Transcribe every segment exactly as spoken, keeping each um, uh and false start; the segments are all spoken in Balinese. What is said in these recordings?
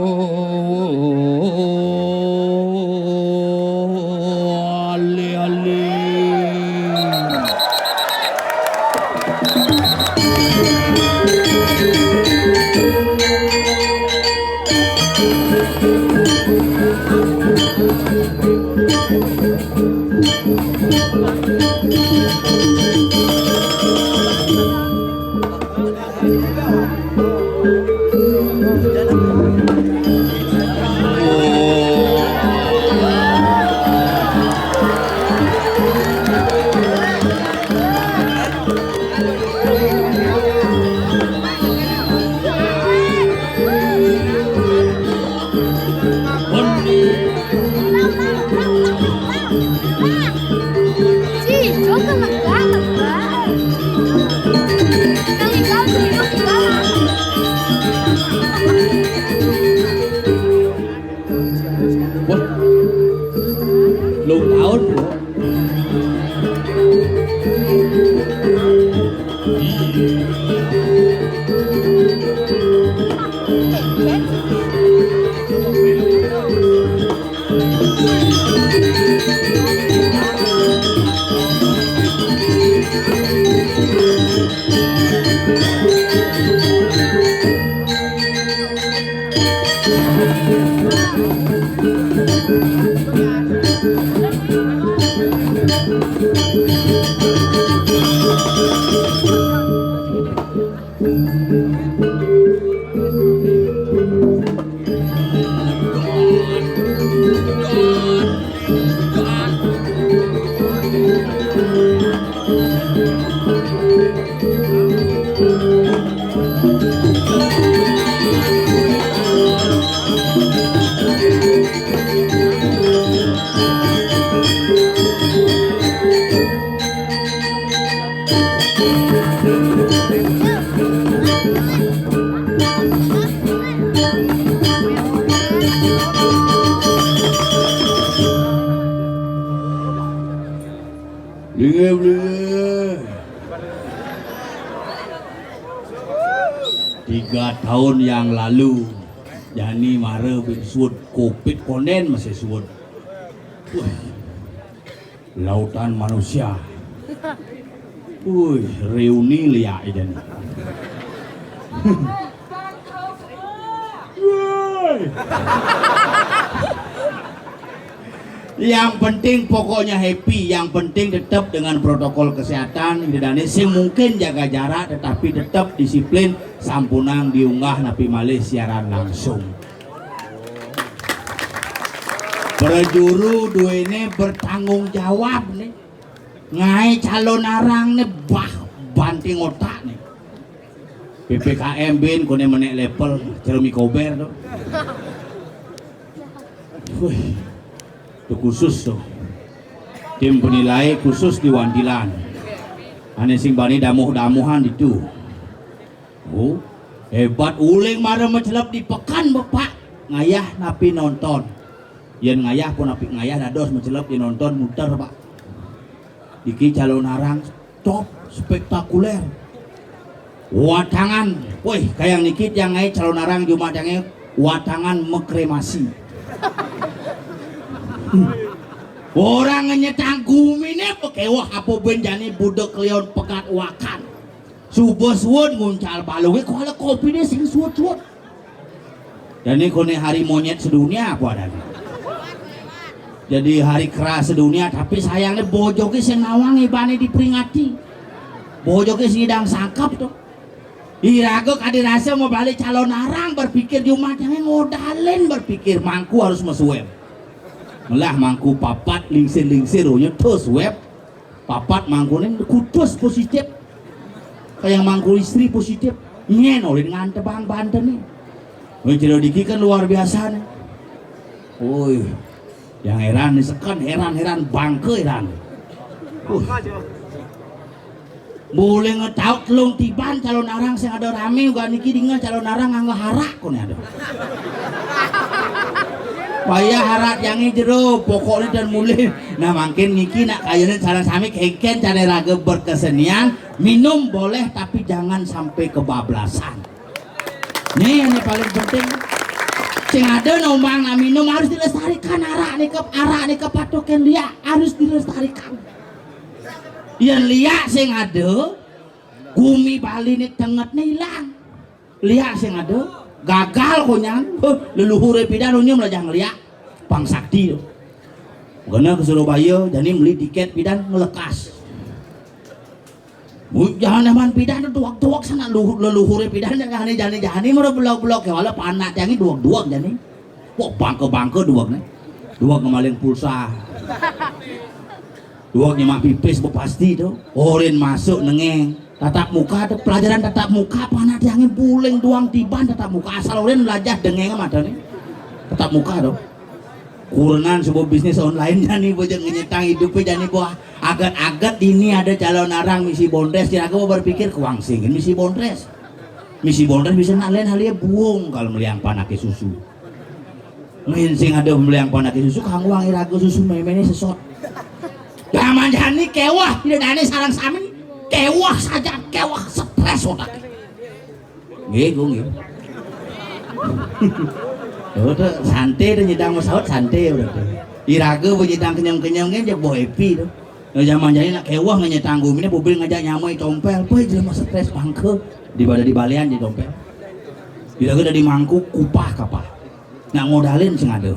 Ale, ale. Wah, belum tahun, Bro. Tiga tahun yang lalu, jani mara bin suud, covid konden masih suud. Wih, lautan manusia. Wih, reuni liak jani. Wih. Yang penting pokoknya happy, yang penting tetap dengan protokol kesehatan, ida dane sing mungkin jaga jarak tetapi tetap disiplin, sampunang diunggah napi malih siaran langsung. Prajuru duene bertanggung jawab nih. Ngae calon arang nih bah banting otak nih. P P K M bin kone menek level, ceremi kober tuh. Wih, itu khusus tuh. Tim penilai khusus di Wantilan. Ane sing bani damuh-damuhan itu. Oh, hebat uling mara macelep di pekan, Bapak. Ngayah napi nonton. Yen ngayah pun napi ngayah dados macelep di nonton muter, Pak. Niki calon arang top spektakuler. Watangan, woi, kayang niki tiang ngae calon arang jumah tiange watangan makremasi. Orang ngenyetang gumine pakewah apa ben jani budak leon pegat wakan. Suba suud nguncal balunge kuala kopine sing suud-suud. Jani kone hari monyet sedunia apa adane. Jadi hari kera sedunia, tapi sayangne bojoke sing nawang ibane diperingati. Bojoke sing idang sangkep tuh. Iraga kadi rasa mau balik calon arang berpikir di umat yang ngodalin berpikir mangku harus mesuem. Melah mangku papat lingsir-lingsir unya terus web. Papat mangkune kutus positif. Kayak mangku istri positif. Nyen oleh dengan tebang banten nih. Wih, jero diki kan luar biasa nih. Woi, yang heran nih sekan heran-heran bangke heran. Uh. Boleh ngetaut telung tiban calon arang sing ada rame uga niki dinga calon arang nganggo harak kone ada. Payah harak yang jero pokoknya dan mulih. Nah, mangkin niki nak kayane sareng sami kengken cane raga berkesenian, minum boleh tapi jangan sampai kebablasan. Nih, ini paling penting. Sing ada nombang nami nom harus dilestarikan. Arak nih ke, arak nih ke patokin liak harus dilestarikan. Yang liak sing ada, gumi Bali nih tenget nih hilang. Liak sing ada, gagal konyan. Huh, leluhur pidan unyum lah jangan liak. Pang sakti tuh. Kena ke Surabaya, jadi beli tiket pidan ngelekas. Jangan zaman pidan tuh duak-duak sana leluhur pidan jani jani jani mara belok-belok ya wala panak jani duak-duak jani. Wah bangke-bangke duak nih. Duak ngemaling pulsa. Duak nyemak pipis bepasti tuh. Orin masuk nengeng. Tatap muka tuh pelajaran tatap muka panak jani buling duang tiban tatap muka asal orin belajar dengeng mata nih. Tatap muka tuh. Kurenan sebuah bisnis online jani bocah ngenyetang hidupnya jani buah agat-agat ini ada calon arang misi bondres kira aku berpikir kuang singin misi bondres misi bondres bisa nak lain halia buung kalau meliang panake susu main sing ada meliang panake susu kang uang iraga susu memene sesot gaman jani kewah tidak dane sarang samin kewah saja kewah stres otak Nggih, ku nggih. Oh, tuh santai tuh nyedang pesawat santai udah tuh. Iraga penyedang kenyang-kenyang kan jek bawa epi tuh. Nah, zaman jadi nak kewah nggak nyetanggung ini mobil ngajak nyamai tompel, boy jelema stres bangke di pada di balian di tompel. Iraga dari mangkuk kupah kapah. Nak modalin sing ada.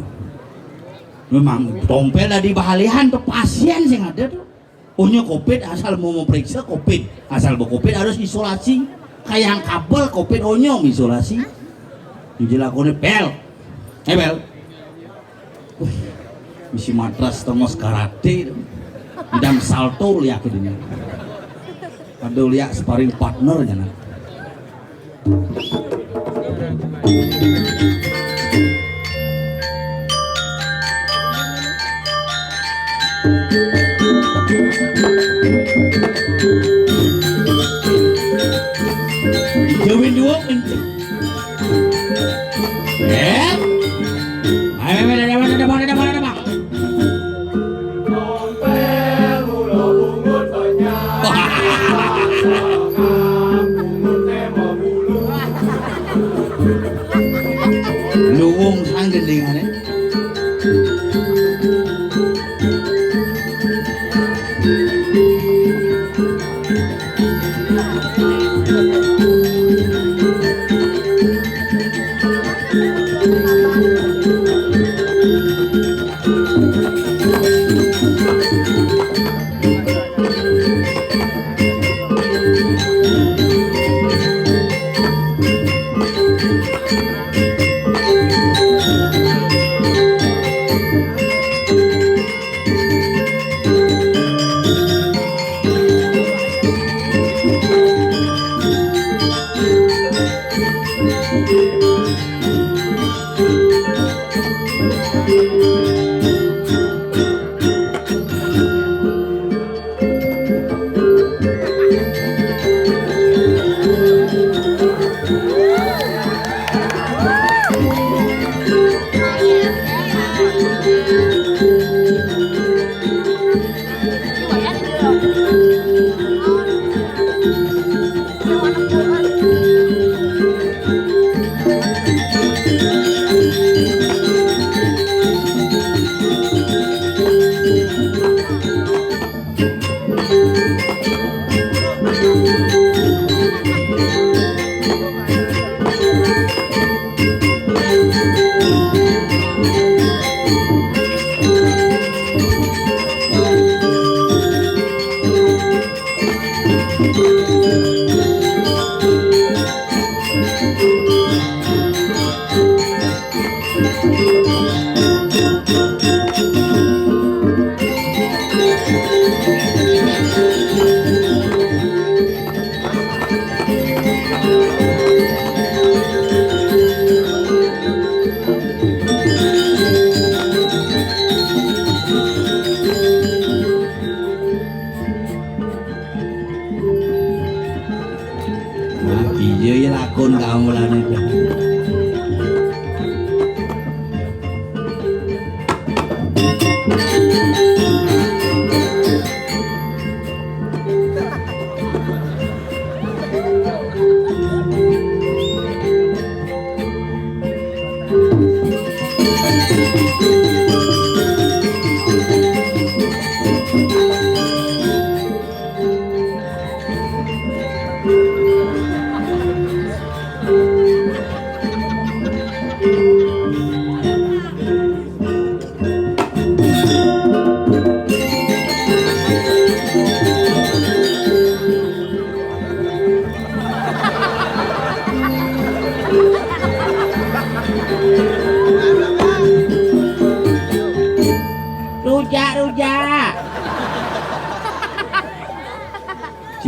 Memang tompel dari bahalian tuh pasien sing ada tuh. Punya covid asal mau memeriksa covid asal mau covid harus isolasi kayak kabel covid onyong isolasi dijelakonnya pel eh pel Wih, misi matras tengos karate dong idam salto lihat ini ada lihat sparring partner jangan Jawin dua penting. Eh? Ayo, ayo, ayo, ayo, ayo, ayo, ayo, ayo. Luwung sang gendingane.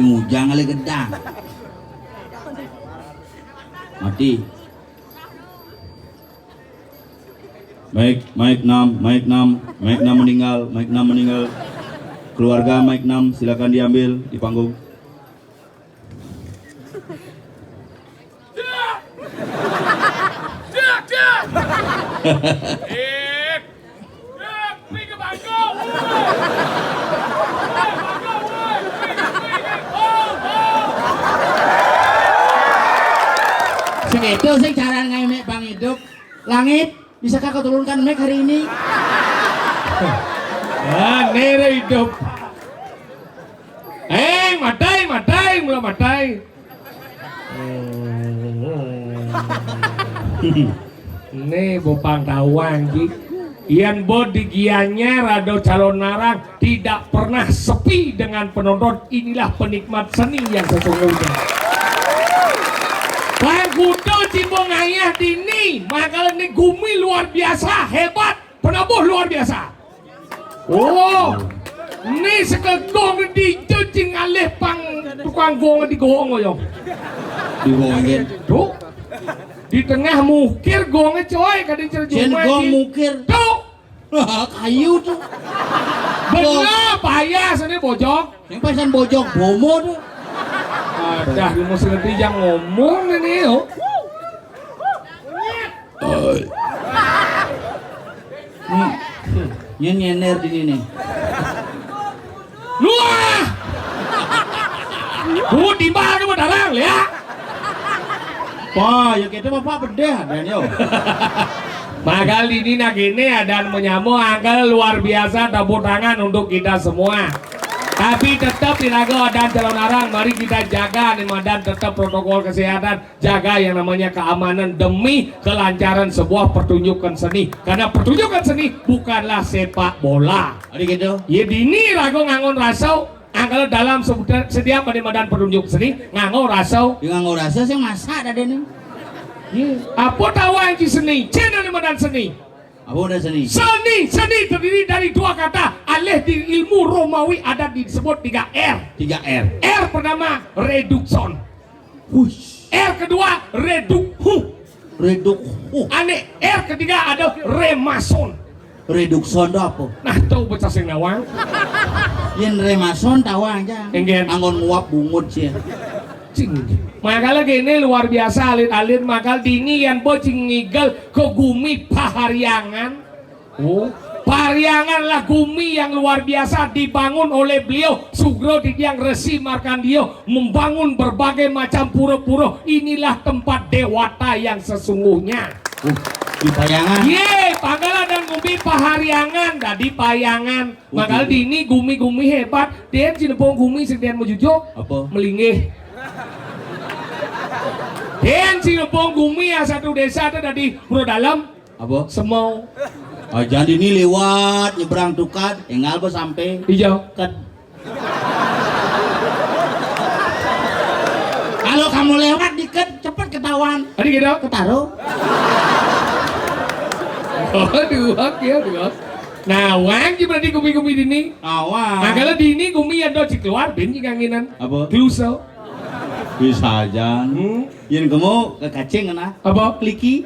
Ngujang kali gedang. Mati. Mic, mic enam, mic enam, mic enam meninggal, mic enam meninggal. Keluarga mic enam, silakan diambil di panggung. Sing itu sing cara ngemek Bang Idup. Langit, bisakah kau turunkan mic hari ini? Ah, nere Idup. Eh, matai, matai, mula matai. Né bopang tawang, Ji. Yén bo di Gianyar ada Calonarang, tidak pernah sepi dengan penonton. Inilah penikmat seni yang sesungguhnya. Bang Kuda Cimbong Ayah dini, makanya ini gumi luar biasa, hebat, penabuh luar biasa. Oh, ini sekegong di cing alih pang tukang gong di gong yo. Di gong, nggih. Tuh, di tengah mukir gongnya coy, kadang Cén cerjuma gong di mukir. Tuh, Kayu tuh. Bener, payah sini bojok. Yang pasan bojok bomo tuh. Adah, lu mesti ngerti yang ngomong ini yo. Hmm. Nyén nyénér di sini. Wah! Bu timbal tu darang ya. Wah, ya kita bapak pedih dan yo. Makal ini nagini adan menyambung angkel luar biasa, tepuk tangan untuk kita semua. Tapi tetap di lagu adan Calonarang, mari kita jaga nih madan tetap protokol kesehatan. Jaga yang namanya keamanan demi kelancaran sebuah pertunjukan seni. Karena pertunjukan seni bukanlah sepak bola. Ada gitu. Ya dini rago ngangon rasau, angkal dalam sebutan setiap pada madan pertunjuk seni ngangon rasau. Ya ngangon rasau sih masa ada nih. Ya, apa tahu yang di seni? Cina di madan seni. Apa udah seni? Seni, seni terdiri dari dua kata. Alih di ilmu Romawi ada disebut tiga R. Tiga R. R pertama redukson. Hush. R kedua, redukhu. Redukhu. Ane R ketiga ada remason. Redukson itu apa? Nah, tahu bocah sing nawang. Yen remason tahu aja. Enggen. Anggon nguap bungut sih. Cing. Makala gini luar biasa alit-alit makal dini yang bocing ngigel ke gumi pahariangan. Oh, Pariangan lah gumi yang luar biasa dibangun oleh beliau Sugro Didiang Resi Markandio membangun berbagai macam pura-pura. Inilah tempat dewata yang sesungguhnya. Uh, di Payangan. Ye, pangkala dan ngumbi pahariangan, dadi payangan. Makal dini gumi-gumi hebat. Den sinepung gumi sing den mujujug. Apa? Melinggih. Den sinepung gumi ya satu desa itu dadi pura dalam. Apa? Semau. Ah, jadi ini lewat nyebrang tukad, tinggal apa sampai? Iya. Ket. Kalau kamu lewat dikit, cepet ketahuan. Tadi gitu. Ketaruh. Oh, dua ya, dua. Nah, wang gimana di gumi-gumi dini? Awang. Nah, kalau dini gumi ada di keluar, ben kangenan. Apa? Geluso. Bisa aja. Hmm. Yen kamu ke kacing kena. Apa? Kliki.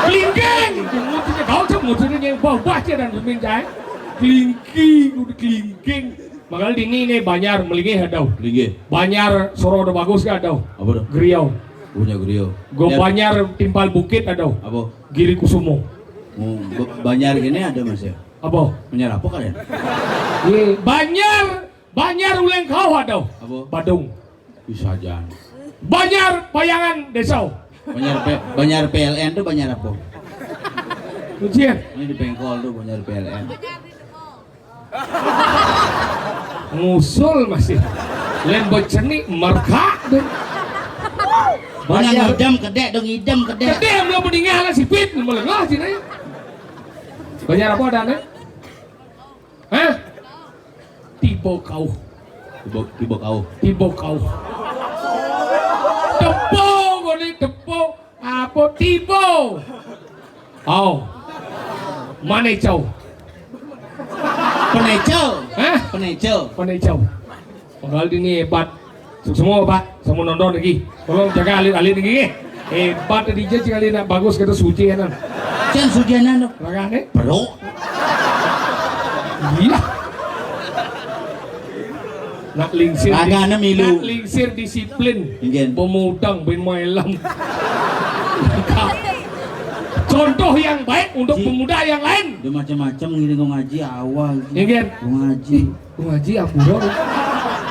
Klingking. Kau cuma sudah yang bawah aja dan pemincai. Klingking, udah klingking. Makanya dini ini Banjar Melingih ada. Melingih. Banjar Soro ada bagus gak ada. Apa tuh? Geriau. Punya Geriau. Go Banjar Timpal Bukit ada. Apa? Giri Kusumo. Oh, Banjar gini ada mas ya? Apa? Banjar apa kalian? Banjar Banjar Uleng Kau ada. Apa? Badung. Bisa aja. Banjar Payangan Desa. Banjar P, Banjar P L N tuh Banjar apa? Ujian. Ini di Bengkol tuh Banjar P L N. Ngusul masih. Lem beceni merkak deh. Banyak ngidam kedek dong, ngidam kedek. Kedek belum meninggal sipit melengah sini. Banjar apa ada nih? Hah? Tiba kau. Tiba, tiba kau. Tiba kau. Tepo kau ni tepo. Apa tiba? Oh. Mana cau? Peneco. Hah? Peneco. Peneco. Padahal ini hebat. Semua, Pak, semua nonton lagi. Tolong jaga alit-alit lagi, nggih. Hebat tadi aja, cing alit nak bagus kita suci ya, nan. Cen suci ya, nan. Ragane? Bro. Iya. Nak lingsir, ragane milu. Nak lingsir disiplin. Nggih. Pemudang bin malam. Contoh yang baik untuk, Ji, pemuda yang lain. Udah macam-macam ngene, kok ngaji awal. Nggih. Kok ngaji. Wong Haji ampura.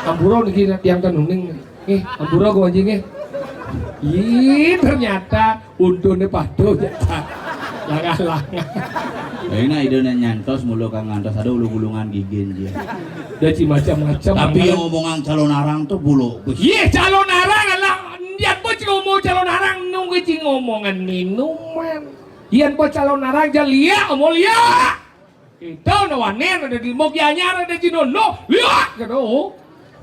Ampura niki tiang tenuning. Nggih, ampura Wong Haji nggih. Ih, ternyata untune padha ya. Langah-langah. Lah, enak idone nyantos mula kang ngantos ada ulung-ulungan gigin dia. Ada ci macam-macam. Tapi yang ngomongan calon arang tuh buluk. Iya, calon arang lah. Dia pun ci ngomong calon arang nunggu ci ngomongan minuman. Yen pun calon arang aja liak, mau liak. Ito na wanen ada di Mogianyar ada di Nono, liak gitu.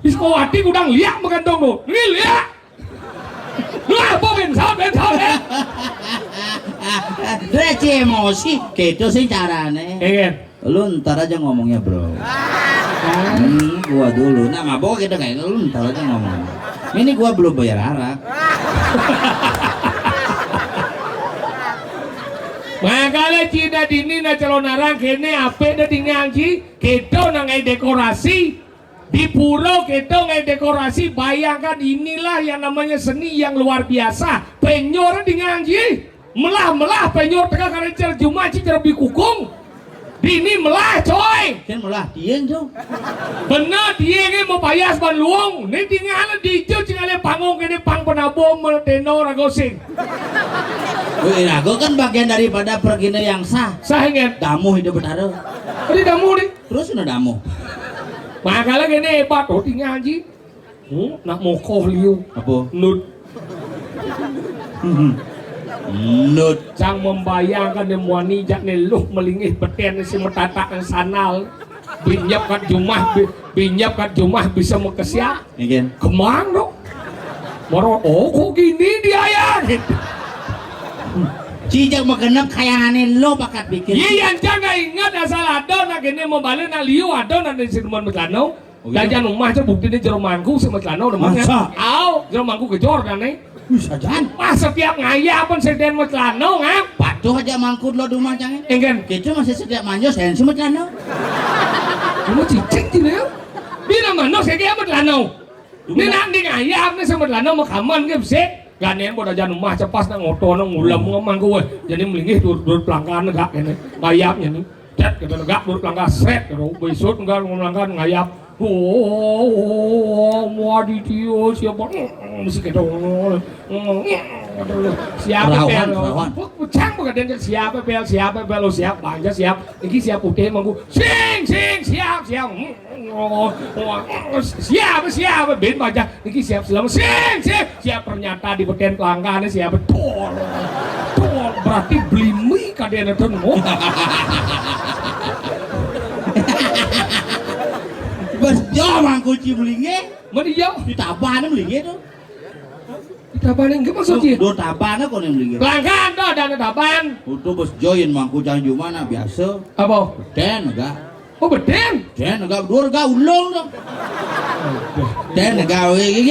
Iskawati gudang liak magantong no. Ini liak. Lah, apa bensaut, bensaut, eh? Receh emosi, gitu sih carane. Iya. Lu ntar aja ngomongnya, Bro. Hmm, gua dulu. Nah, mabok gitu kayak lu ntar aja ngomong. Ini gua belum bayar arak. Makanya Cina dini na calon arang kene ape da dingang ci, kita na ngai dekorasi. Di pura kita ngai dekorasi, bayangkan inilah yang namanya seni yang luar biasa. Penyor dingang ci. Melah-melah penyor teka kare cer jumah ci cer bikukung. Dini melah, coy. Kan melah tien tuh. Bener, tien ini mau payas ban luung. Ini tinggal di ijo tinggal panggung ini pang penabung meteno ragosing. Wih, rago kan bagian daripada pergine yang sah. Sah, nggih. Damuh hidup betara. Tadi damuh nih. Terus udah damuh. Makanya gini hebat, oh, tinggal, Ji. Hmm, nak mokoh liu. Apa? Nut. Nut. Cang membayangkan yang wani jak ne luh melingih beten si metatak sandal. Binyap kat jumah, bi-, binyap kat jumah bisa mekesiap. Nggih. Kemang dong. Moro, oh, kok gini dia ya? Gitu. Cijak megenep kayangane lo bakat pikir. Iya, yang jangan ingat asal ada nak gini mau balik nak liu ada nak di sinuman betlano. Oh, gitu? Dajan umah aja bukti di jero mangku sama celana udah. Masa? Au, jero mangku kejor kan nih. Wih, sajan. Pas setiap ngayap pun seden sama celana ngap. Patuh aja mangku lo di rumah jangan. Enggan. Gitu masih setiap manjo sensu sama celana. Kamu cicing gitu ya. Bila mana saya dia sama celana. Ini nak di ngayap nih sama celana mau kaman ke besik. Ganen pada jan umah cepas nak ngoto nang ulam ngomang kowe. Jadi melingih turut-turut pelangkan negak kene. Ngayapnya nih. Cet, kita negak turut langkah, sret, gitu. Besut enggak ngomong langkah, ngayap. Oh, mau Aditya siapa? Hmm, mesti gitu. Hmm, gitu. Siapa, perawan, pel? Perawan. Pecang pegadaian, siapa, pel? Siapa, pel? Oh, siap, banyak siap. Iki siap putih mangku. Sing, sing, siap, siap. Hmm, oh, oh, oh, siapa, siapa? Ben banyak. Niki siap selama sing, sing, siap ternyata di beken pelangkane siap betul. Betul, berarti blimi kadene to nemu. Bes jo mangku ci melinge. Meni yo. Ditabane melinge to. Ditabane nggih maksud ci. Do tabane kok ne melinge. Pelangkan to dane taban. Utuh bes join mangku jangan jumana biasa. Apa? Den enggak. Oh, beden. Den enggak dur enggak ulung to. Den enggak